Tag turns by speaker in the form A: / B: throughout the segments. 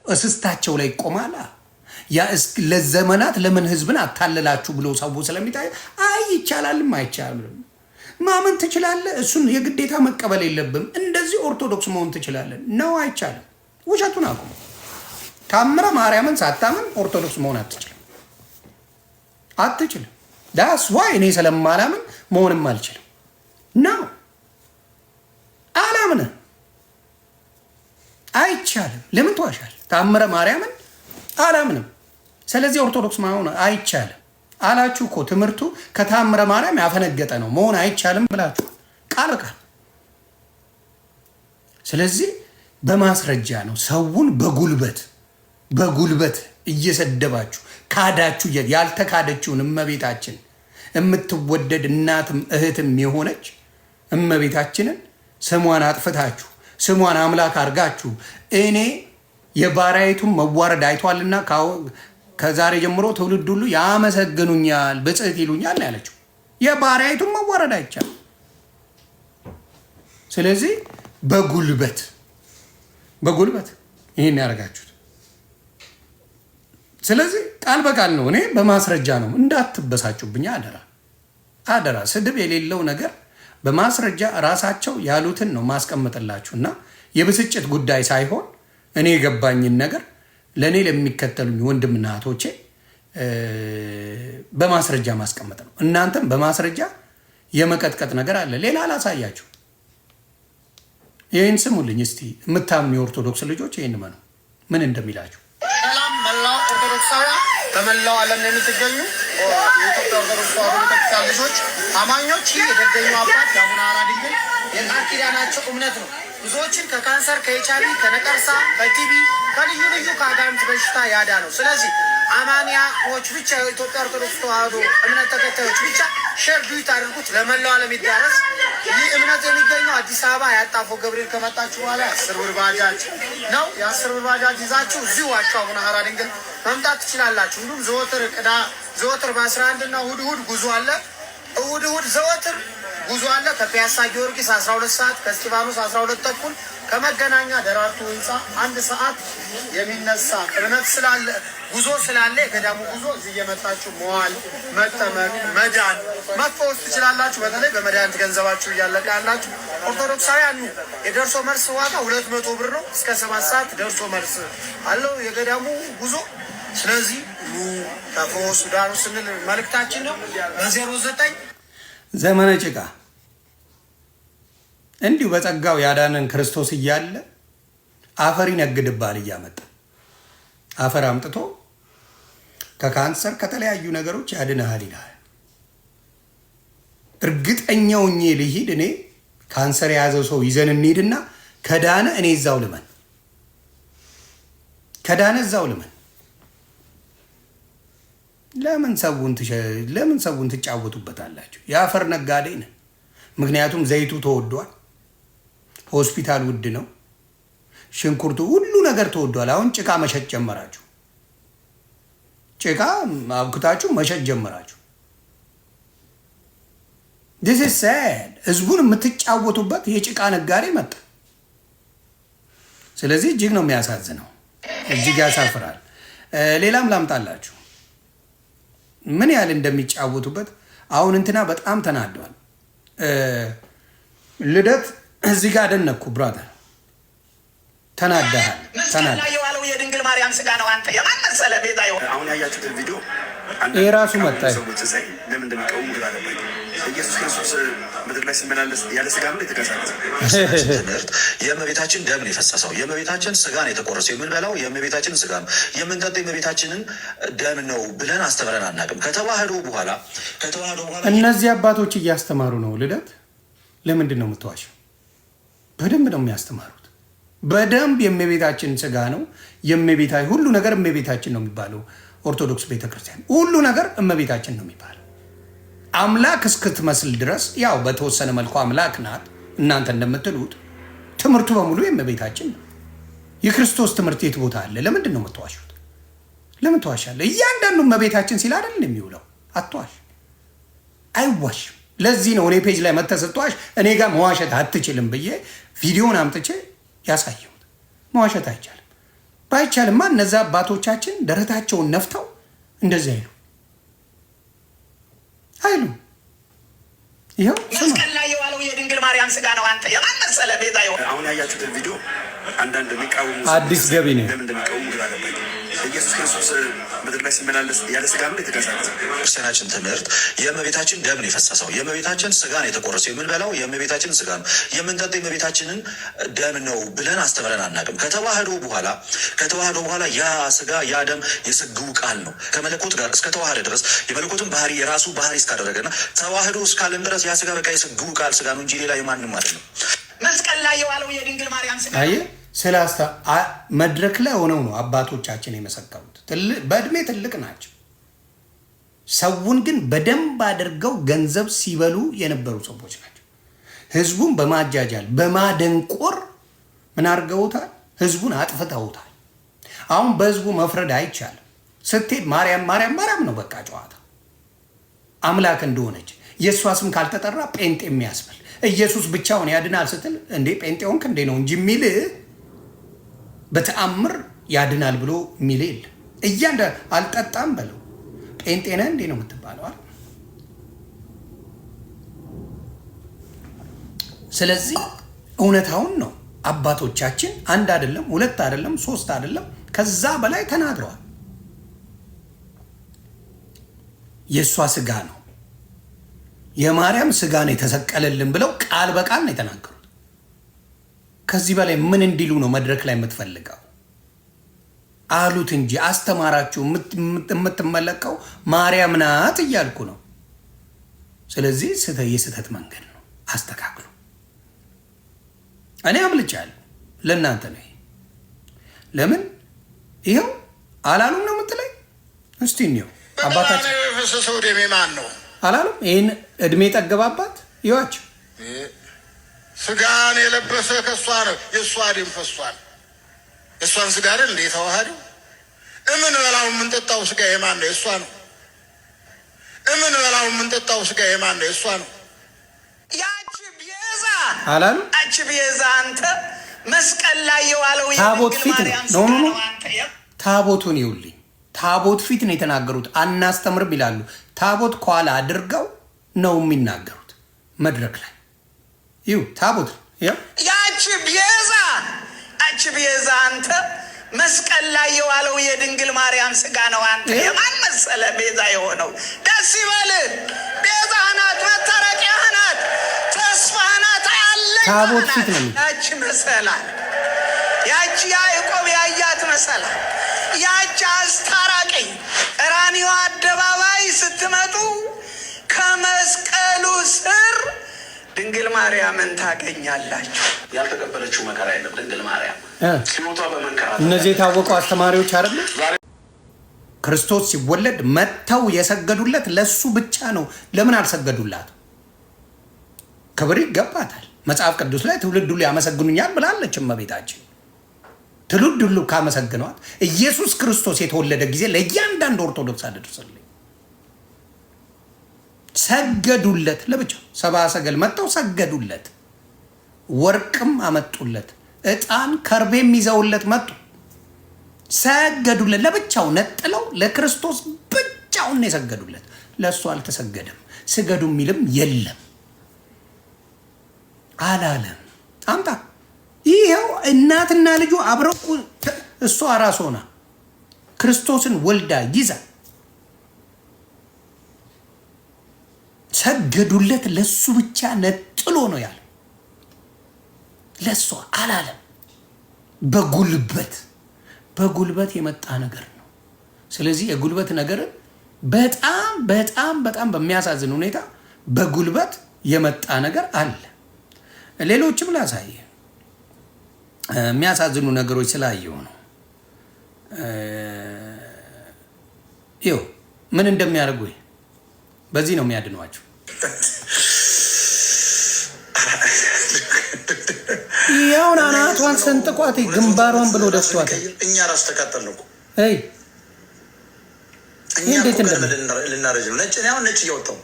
A: እስስታቸው ላይ ይቆማላ። ያ ለዘመናት ለምን ህዝብን አታለላችሁ ብሎ ሰው ስለሚታይ አይ ይቻላልም አይቻልም ማመን ትችላለህ። እሱን የግዴታ መቀበል የለብም። እንደዚህ ኦርቶዶክስ መሆን ትችላለን ነው። አይቻልም። ውሸቱን አቁሙ። ታምረ ማርያምን ሳታምን ኦርቶዶክስ መሆን አትችልም፣ አትችልም። That's why እኔ ስለማላምን መሆንም አልችልም ነው። አላምነ አይቻልም። ለምን ትዋሻል? ታምረ ማርያምን አላምንም። ስለዚህ ኦርቶዶክስ መሆን አይቻልም አላችሁ እኮ። ትምህርቱ ከታምረ ማርያም ያፈነገጠ ነው፣ መሆን አይቻልም ብላችሁ ቃል በቃል። ስለዚህ በማስረጃ ነው ሰውን በጉልበት በጉልበት እየሰደባችሁ ካዳችሁ። ያልተካደችውን እመቤታችን፣ የምትወደድ እናትም እህትም የሆነች እመቤታችንን ስሟን አጥፍታችሁ፣ ስሟን አምላክ አድርጋችሁ፣ እኔ የባሪያይቱን መዋረድ አይቷልና ከዛሬ ጀምሮ ትውልድ ሁሉ ያመሰግኑኛል፣ ብፅዕት ይሉኛል ነው ያለችው። የባሪያይቱን መዋረድ አይቻልም። ስለዚህ በጉልበት በጉልበት ይህን ያደርጋችሁት። ስለዚህ ቃል በቃል ነው፣ እኔ በማስረጃ ነው። እንዳትበሳጩብኝ አደራ አደራ። ስድብ የሌለው ነገር በማስረጃ ራሳቸው ያሉትን ነው ማስቀምጥላችሁ እና የብስጭት ጉዳይ ሳይሆን እኔ የገባኝን ነገር ለእኔ ለሚከተሉኝ ወንድምና እህቶቼ በማስረጃ ማስቀመጥ ነው። እናንተም በማስረጃ የመቀጥቀጥ ነገር አለ። ሌላ አላሳያችሁ። ይህን ስሙልኝ እስቲ፣ የምታምኑ የኦርቶዶክስ ልጆች ይህን መኑ ምን እንደሚላችሁ።
B: ሰላም መላው ኦርቶዶክሳውያን፣ በመላው ዓለም የምትገኙ የኢትዮጵያ ኦርቶዶክስ ተዋሕዶ ቤተክርስቲያን ልጆች አማኞች፣ ይህ የደገኛው አባት የአቡነ ሐራ ድንግል የቃል ኪዳናቸው እምነት ነው። ብዙዎችን ከካንሰር፣ ከኤችአይቪ፣ ከነቀርሳ፣ ከቲቢ፣ ከልዩ ልዩ ከአጋንንት በሽታ ያዳነው። ስለዚህ አማንያዎች ብቻ፣ የኢትዮጵያ ኦርቶዶክስ ተዋሕዶ እምነት ተከታዮች ብቻ share duet አድርጉት፣ ለመላው ዓለም ይዳረስ። ይህ እምነት የሚገኘው አዲስ አበባ ያጣፎ ገብርኤል ከመጣችሁ በኋላ 10 ብር ባጃጅ ነው። የ10 ብር ባጃጅ ይዛችሁ እዚሁ ዋሻው አቡነ ሐራ ድንግል መምጣት ትችላላችሁ። እንዲሁም ዘወትር በ11 እና እሁድ እሁድ ጉዞ አለ። እሁድ እሁድ ዘወትር ጉዞ አለ። ከፒያሳ ጊዮርጊስ 12 ሰዓት፣ ከእስጢፋኖስ 12 ተኩል፣ ከመገናኛ ደራርቱ ህንፃ 1 ሰዓት የሚነሳ እምነት ስላለ፣ ጉዞ ስላለ፣ የገዳሙ ጉዞ እዚህ እየመጣችሁ መዋል፣ መጠመቅ፣ መዳን፣ መፈወስ ትችላላችሁ። በተለይ በመድኃኒት ገንዘባችሁ እያለቀ ያላችሁ ኦርቶዶክሳውያን ኑ። የደርሶ መልስ ዋጋ 200 ብር ነው። እስከ 7 ሰዓት ደርሶ መልስ አለው የገዳሙ ጉዞ። ስለዚህ ኑ፣ ተፈወሱ፣ ዳኑ ስንል መልእክታችን ነው በ09
A: ዘመነ ጭቃ እንዲሁ በጸጋው ያዳነን ክርስቶስ እያለ አፈር ይነግድብሃል፣ እያመጣ አፈር አምጥቶ ከካንሰር ከተለያዩ ነገሮች ያድንሃል ይልሃል። እርግጠኛ ሆኜ ልሂድ፣ እኔ ካንሰር የያዘው ሰው ይዘን እንሂድና ከዳነ እኔ እዛው ልመን፣ ከዳነ እዛው ልመን። ለምን ሰውን ትጫወቱበታላችሁ? የአፈር ነጋዴ ነህ። ምክንያቱም ዘይቱ ተወዷል፣ ሆስፒታል ውድ ነው፣ ሽንኩርቱ ሁሉ ነገር ተወዷል። አሁን ጭቃ መሸጥ ጀመራችሁ። ጭቃ አብክታችሁ መሸጥ ጀመራችሁ። This is sad። ህዝቡን የምትጫወቱበት የጭቃ ነጋዴ መጣ። ስለዚህ እጅግ ነው የሚያሳዝነው፣ እጅግ ያሳፍራል። ሌላም ላምጣላችሁ ምን ያህል እንደሚጫወቱበት። አሁን እንትና በጣም ተናደዋል። ልደት እዚህ ጋር አደነቅኩ። Brother ተናደሃል።
C: መስቀል ላይ የዋለው የድንግል ማርያም ስጋ ነው። አንተ የማን መሰለህ ቤዛ የሆነ
D: አሁን ያያችሁትን ቪዲዮ
A: ይሄ ራሱ መጣ።
D: ሰዎች እዛ ለምን እንደሚቃወሙ ግራ ገባኝ። ኢየሱስ ክርስቶስ ምድር ላይ ሲመላለስ ያለ ስጋ ነው የተንቀሳቀሰው?
E: ትምህርት የእመቤታችን ደም ነው የፈሰሰው፣ የእመቤታችን ስጋ ነው የተቆረሰው። የምንበላው የእመቤታችንን ስጋ ነው፣ የምንጠጣው የእመቤታችንን ደም ነው ብለን አስተምረን አናውቅም። ከተዋህዶ በኋላ
A: እነዚህ አባቶች እያስተማሩ ነው። ልደት ለምንድን ነው የምትዋሸው? በደንብ ነው የሚያስተማሩት። በደንብ የእመቤታችን ስጋ ነው፣ የእመቤታ ሁሉ ነገር እመቤታችን ነው የሚባለው። ኦርቶዶክስ ቤተክርስቲያን ሁሉ ነገር እመቤታችን ነው የሚባለው። አምላክ እስክትመስል ድረስ ያው በተወሰነ መልኩ አምላክ ናት። እናንተ እንደምትሉት ትምህርቱ በሙሉ የእመቤታችን ነው። የክርስቶስ ትምህርት የት ቦታ አለ? ለምንድን ነው የምትዋሹት? ለምን ትዋሻለህ? እያንዳንዱ እመቤታችን ሲል አይደል የሚውለው? አትዋሽ፣ አይዋሽም። ለዚህ ነው እኔ page ላይ መተህ ስትዋሽ እኔ ጋር መዋሸት አትችልም ብዬ ቪዲዮን አምጥቼ ያሳየሁት። መዋሸት አይቻልም። ባይቻልማ እነዛ አባቶቻችን ደረታቸውን ነፍተው እንደዚህ አይሉ አይሉ። ይኸው ስማ።
C: መስቀል ላይ የዋለው የድንግል ማርያም ስጋ ነው። አንተ የማን መሰለህ ቤዛ የሆነው?
D: አሁን ያያችሁትን ቪዲዮ አንዳንድ የሚቃወሙ
A: አዲስ ገቢ ነው።
D: ለምን እንደሚቃወሙ ግራ ገባኝ። ኢየሱስ ክርስቶስ ምድር ላይ ሲመላለስ ያለ ስጋ ነው የተንቀሳቀሰው?
E: ክርስቲያናችን ትምህርት የእመቤታችን ደም ነው የፈሰሰው፣ የእመቤታችን ስጋ ነው የተቆረሰው። የምንበላው የእመቤታችንን ስጋ ነው፣ የምንጠጣው የእመቤታችንን ደም ነው ብለን አስተምረን አናውቅም። ከተዋህዶ በኋላ ያ ስጋ ያ ደም የስግው ቃል ነው። ከመለኮት ጋር እስከ ተዋህደ ድረስ፣ የመለኮትን ባህሪ የራሱ ባህሪ እስካደረገና ተዋህዶ እስካለን ድረስ ያ ስጋ በቃ የስግው ቃል ስጋ ነው እንጂ ሌላ የማንም አይደለም።
C: መስቀል ላይ የዋለው የድንግል ማርያም ስጋ ነው።
A: አየህ፣ ስለ መድረክ ላይ ሆነው ነው አባቶቻችን የመሰከሩት። በእድሜ ትልቅ ናቸው። ሰውን ግን በደንብ አድርገው ገንዘብ ሲበሉ የነበሩ ሰዎች ናቸው። ህዝቡን በማጃጃል በማደንቆር ምን አድርገውታል? ህዝቡን አጥፍተውታል። አሁን በህዝቡ መፍረድ አይቻልም። ስትሄድ ማርያም ማርያም ማርያም ነው በቃ ጨዋታ፣ አምላክ እንደሆነች የእሷ ስም ካልተጠራ ጴንጤ የሚያስብል፣ ኢየሱስ ብቻውን ያድናል ስትል እንዴ ጴንጤ ሆንክ እንዴ ነው እንጂ የሚል፣ በተአምር ያድናል ብሎ የሚል የለም። እያንዳ አልጠጣም በለው ጴንጤ ነህ እንዴ ነው የምትባለው አይደል? ስለዚህ እውነታውን ነው አባቶቻችን አንድ አይደለም፣ ሁለት አይደለም፣ ሶስት አይደለም፣ ከዛ በላይ ተናግረዋል። የእሷ ስጋ ነው፣ የማርያም ስጋ ነው የተሰቀለልን ብለው ቃል በቃል ነው የተናገሩት። ከዚህ በላይ ምን እንዲሉ ነው መድረክ ላይ የምትፈልገው? አሉት እንጂ አስተማራችሁ። የምትመለከው ማርያም ናት እያልኩ ነው። ስለዚህ የስህተት መንገድ ነው፣ አስተካክሉ። እኔ አምልጫለሁ፣ ለእናንተ ነው። ይሄ ለምን ይኸው አላሉም ነው የምትለኝ? እስቲ እንየው። አባታችን
F: በቀራንዮ የፈሰሰው ደም የማን ነው?
A: አላሉም? ይህን እድሜ ጠገብ አባት ይዋቸው።
F: ስጋን የለበሰ ከእሷ ነው። የእሷ ደም ፈሷል። የእሷን ስጋ አይደል እንደ የተዋሃደው? እምንበላው የምንጠጣው ስጋ የማን ነው? የእሷ ነው። እምንበላው የምንጠጣው ስጋ የማን ነው? የእሷ ነው።
C: ያቺ ቤዛ
A: አላሉም?
C: ያቺ ቤዛ አንተ መስቀል ላይ የዋለው
A: ታቦት
C: የድንግል
A: ፊት ነው።
C: ማርያም
A: No,
C: ስጋ
A: no, no።
C: ነው። አንተ
A: ታቦቱን ይውልኝ። ታቦት ፊት ነው የተናገሩት። አናስተምርም ይላሉ። ታቦት ከኋላ አድርገው ነው የሚናገሩት መድረክ ላይ። ይሁ ታቦት ይኸው።
C: ያቺ ቤዛ አንተ መስቀል ላይ የዋለው የድንግል ማርያም ስጋ ነው። አንተ የማን መሰለ ቤዛ የሆነው? ደስ ይበልህ። ቤዛ ናት፣ መታረቂያ ናት፣ ተስፋ ናት፣ አለኝታ
A: ታቦት ፊት
C: ናት።
A: ነው የሚለው።
C: ያቺ መሰላል፣ ያቺ ያዕቆብ ያያት መሰላል፣ ያቺ አስታራቂ፣ ቀራንዮ አደባባይ ስትመጡ ከመስቀሉ ስር ድንግል ማርያምን ታገኛላችሁ።
G: ያልተቀበለችው መከራ የለም። ድንግል ማርያም ሕይወቷ በመንከራተት
A: እነዚህ የታወቁ አስተማሪዎች አይደሉ? ክርስቶስ ሲወለድ መጥተው የሰገዱለት ለሱ ብቻ ነው። ለምን አልሰገዱላት? ክብር ይገባታል። መጽሐፍ ቅዱስ ላይ ትውልድ ሁሉ ያመሰግኑኛል ብላለች እመቤታችን። ትውልድ ሁሉ ካመሰግነዋት ኢየሱስ ክርስቶስ የተወለደ ጊዜ ለእያንዳንዱ ኦርቶዶክስ አድርስልኝ። ሰገዱለት። ለብቻው ሰብአ ሰገል መጥተው ሰገዱለት። ወርቅም አመጡለት፣ ዕጣን ከርቤም ይዘውለት መጡ። ሰገዱለት። ለብቻው ነጥለው ለክርስቶስ ብቻውን ነው የሰገዱለት። ለእሱ አልተሰገደም። ስገዱ የሚልም የለም አላለም። አምጣ፣ ይኸው እናትና ልጁ አብረው፣ እሷ ራስ ሆና ክርስቶስን ወልዳ ይዛ ሰገዱለት። ለሱ ብቻ ነጥሎ ነው ያለው። ለእሷ አላለም። በጉልበት የመጣ ነገር ነው። ስለዚህ የጉልበት ነገርን በጣም በጣም በጣም በሚያሳዝን ሁኔታ በጉልበት የመጣ ነገር አለ። ሌሎችም ላሳየ፣ የሚያሳዝኑ ነገሮች ስላየሁ ነው። ይኸው ምን እንደሚያደርጉ፣ በዚህ ነው የሚያድኗቸው። ያውን አናቷን ሰንጥቋት ግንባሯን ብሎ ደፍቷት።
D: እኛ ራሱ ተቃጠልን እኮ።
A: አይ
D: እኛ
A: እንዴት
D: እኮ
A: እንደሚ
D: ቀድመን ልናረጅ ነው። ነጭ፣ እኔ አሁን ነጭ እያወጣሁ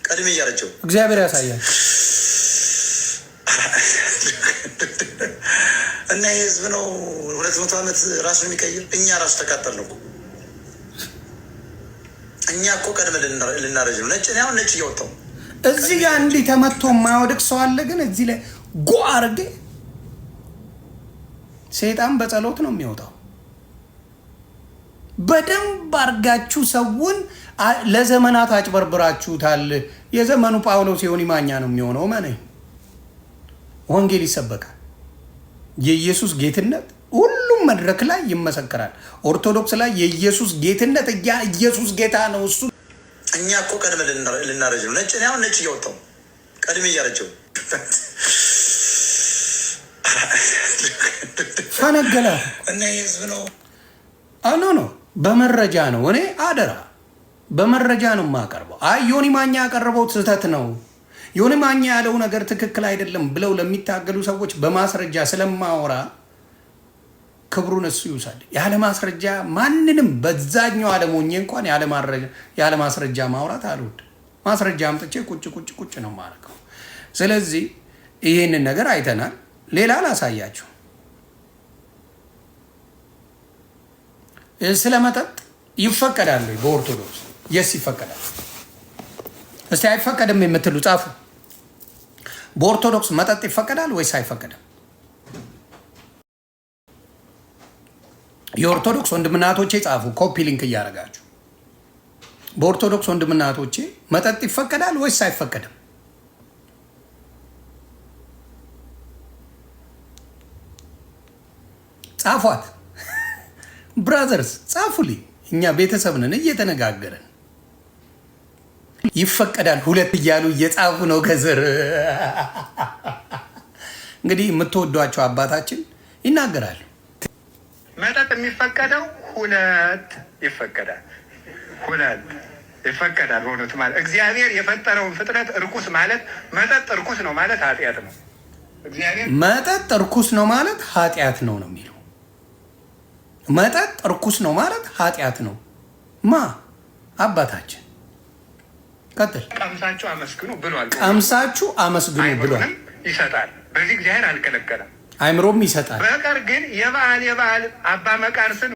D: ቀድሜ እያረጀው
A: እግዚአብሔር ያሳያል።
D: እና ይህ ህዝብ ነው 200 ዓመት ራሱን የሚቀይር። እኛ ራሱ ተቃጠልን እኮ። እኛ እኮ ቀድመን ልናረጅ ነው። ነጭ፣ እኔ አሁን ነጭ እያወጣሁ
A: እዚህ ጋር እንዲህ ተመቶ የማይወድቅ ሰው አለ። ግን እዚህ ላይ ጎ አርጌ ሰይጣን በጸሎት ነው የሚወጣው። በደንብ አርጋችሁ ሰውን ለዘመናት አጭበርብራችሁታል። የዘመኑ ጳውሎስ ዮኒ ማኛ ነው የሚሆነው። መነ ወንጌል ይሰበካል። የኢየሱስ ጌትነት ሁሉም መድረክ ላይ ይመሰከራል። ኦርቶዶክስ ላይ የኢየሱስ ጌትነት እያ ኢየሱስ ጌታ ነው እሱ
D: እኛ እኮ ቀድመን ልናረጅ ነው። ነጭ፣ እኔ አሁን ነጭ እያወጣሁ ቀድሜ እያረጀው
A: ፈነገላ
D: እና ይህ ህዝብ ነው
A: No, no፣ በመረጃ ነው። እኔ አደራ በመረጃ ነው የማቀርበው። አይ ዮኒ ማኛ ያቀረበው ስህተት ነው፣ ዮኒ ማኛ ያለው ነገር ትክክል አይደለም ብለው ለሚታገሉ ሰዎች በማስረጃ ስለማወራ ክብሩን እሱ ይውሰድ። ያለ ማስረጃ ማንንም በዛኛው ዓለም ሆኜ እንኳን ያለ ማስረጃ ማውራት አልወድም። ማስረጃ አምጥቼ ቁጭ ቁጭ ቁጭ ነው የማደርገው። ስለዚህ ይህንን ነገር አይተናል። ሌላ ላሳያችሁ። ስለ መጠጥ ይፈቀዳል ወይ በኦርቶዶክስ? Yes፣ ይፈቀዳል። እስቲ አይፈቀድም የምትሉ ጻፉ። በኦርቶዶክስ መጠጥ ይፈቀዳል ወይስ አይፈቀድም? የኦርቶዶክስ ወንድምና እህቶቼ ጻፉ፣ copy link እያደረጋችሁ። በኦርቶዶክስ ወንድምና እህቶቼ መጠጥ ይፈቀዳል ወይስ አይፈቀድም? ጻፏት። Brothers ጻፉልኝ። እኛ ቤተሰብ ነን፣ እየተነጋገረን ይፈቀዳል ሁለት እያሉ እየጻፉ ነው ከስር። እንግዲህ የምትወዷቸው አባታችን ይናገራሉ።
H: መጠጥ የሚፈቀደው ሁለት ይፈቀዳል፣ ሁለት ይፈቀዳል። በእውነቱ ማለት እግዚአብሔር የፈጠረውን ፍጥረት እርኩስ ማለት፣ መጠጥ እርኩስ ነው ማለት ኃጢአት ነው። እግዚአብሔር
A: መጠጥ እርኩስ ነው ማለት ኃጢአት ነው ነው የሚለው። መጠጥ እርኩስ ነው ማለት ኃጢአት ነው። ማ አባታችን ቀጥል።
H: ቀምሳችሁ አመስግኑ ብሏል።
A: ቀምሳችሁ አመስግኑ ብሏል።
H: አይምሮንም ይሰጣል። በዚህ እግዚአብሔር አልከለከለም።
A: አይምሮም ይሰጣል።
H: በቀር ግን የበዓል የበዓል አባ መቃርስን